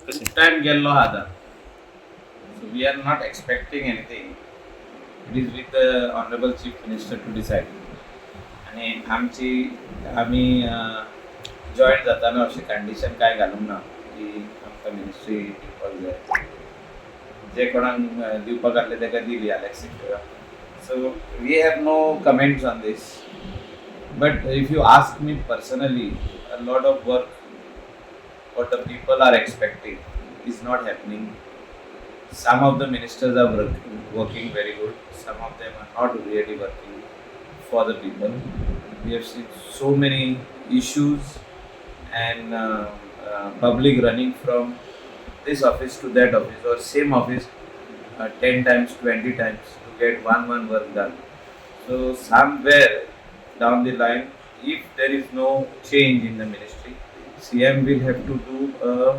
खूब टायम गेल्लो आहा आतां, so we are not expecting anything. It is with the honourable Chief Minister to decide. आनी आमची आमी जॉयन जाताना अशें कंडिशन कांय घालूंक ना की आमकां मिनिस्ट्री दिवपाक जाय. जे कोणाक दिवपाक आहले ताका दिली, Alexis. So we have no comments on this, but if you ask me personally, a lot of work what the people are expecting is not happening. Some of the ministers are working very good, some of them are not really working for the people. We have seen so many issues and public running from this office to that office or same office 10 times, 20 times to get one one work done. So somewhere down the line, if there is no change in the ministry, CM will have to do a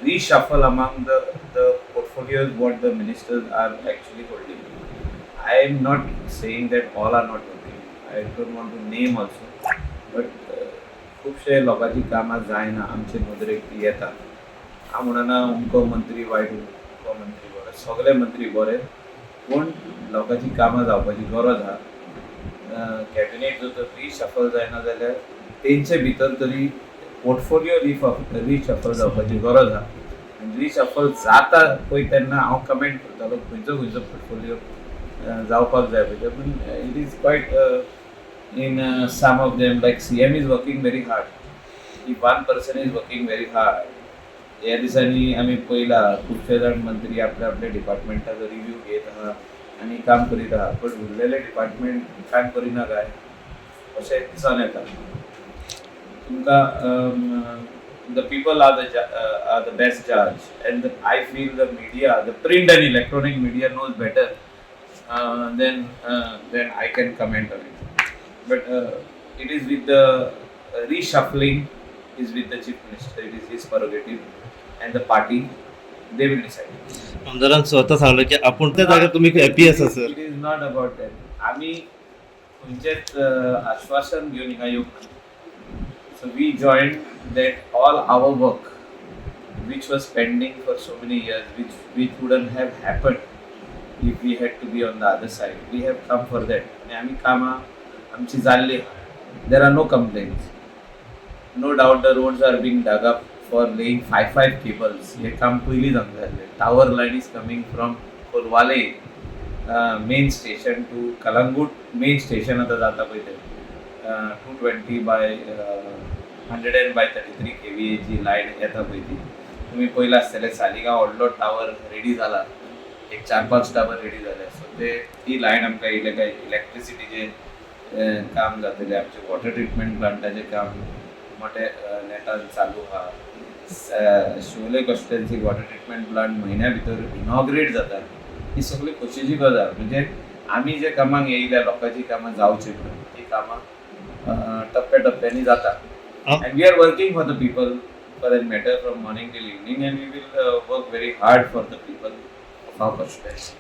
reshuffle among the portfolios what the ministers are actually holding. I am not saying that all are not working. I don't want to name also, but खुबशे लोकांची कामां जायना, आमचे नदरेक ती येता. हांव म्हणना अमको मंत्री वायट, अमको मंत्री बरो. सगळे मंत्री बरे, पूण लोकांची कामां जावपाची गरज आहा. कॅबिनेट जर तर रिशफल जायना जाल्यार तेंचे भितर तरी पोर्टफोलियो रिशफल जावपाची गरज आहा. आनी रिशफल जाता पळय तेन्ना हांव कमेंट करतालो खंयचो खंयचो पोर्टफोलियो जावपाक जाय पळय ते. पूण it is quite in some of them, like CM is working very hard. If one person is working very hard, ह्या दिसांनी आमी पळयला खुबशे जाण मंत्री आपल्या आपल्या डिपार्टमेंटाचो रिव्यू घेत आहा आनी काम करीत आहा, पण उरलेले डिपार्टमेंट काम करिना काय अशें दिसून येता तुमकां. The people are the best judge, and I feel the media, the print and electronic media, knows better than I can comment on it. But it is with the reshuffling is with the Chief Minister. It is his prerogative, and the party, they will decide. आमदारान स्वतः सांगलं की आपूण त्या जाग्यार तुमी happy आसा sir. It is not about that. आमी खंयचेच आश्वासन घेवन हिंगा येवंक ना. So we join that all our work which was pending for so many years, which wouldn't have happened if we had to be on the other side. We have come for that. आनी आमी कामां आमची जाल्ली. There are no complaints. No doubt the roads are being dug up for laying five five cables. हे काम पयलीं जावंक जाय आसलें. Tower line is coming from Colvale main station to Calangute main station. आतां जाता पळय तें 220 by 100 and by 33 केवीएची lion येता पळय ती तुमी पयलां आसतलें. सालिगांव व्हडलो टावर रेडी जाला, एक चार पांच टावर रेडी जाले. सो ते ती लायन आमकां येयले काय इलेक्ट्रिसिटीचें काम जातलें. आमचें वॉटर ट्रिटमेंट प्लांटाचें काम मोठे नेटान चालू आहा. Shivoli constituency water treatment plant म्हयन्या भितर इनॉग्रेट जाता. ही सगळी खोशयेची गजाल. म्हणजे आमी जे कामाक येयल्या, लोकांची कामां जावची म्हणून, ती कामां टप्प्या टप्प्यांनी जाता. And we are working for the people, for that matter, from morning till evening, and we will work very hard for the people of our constituency.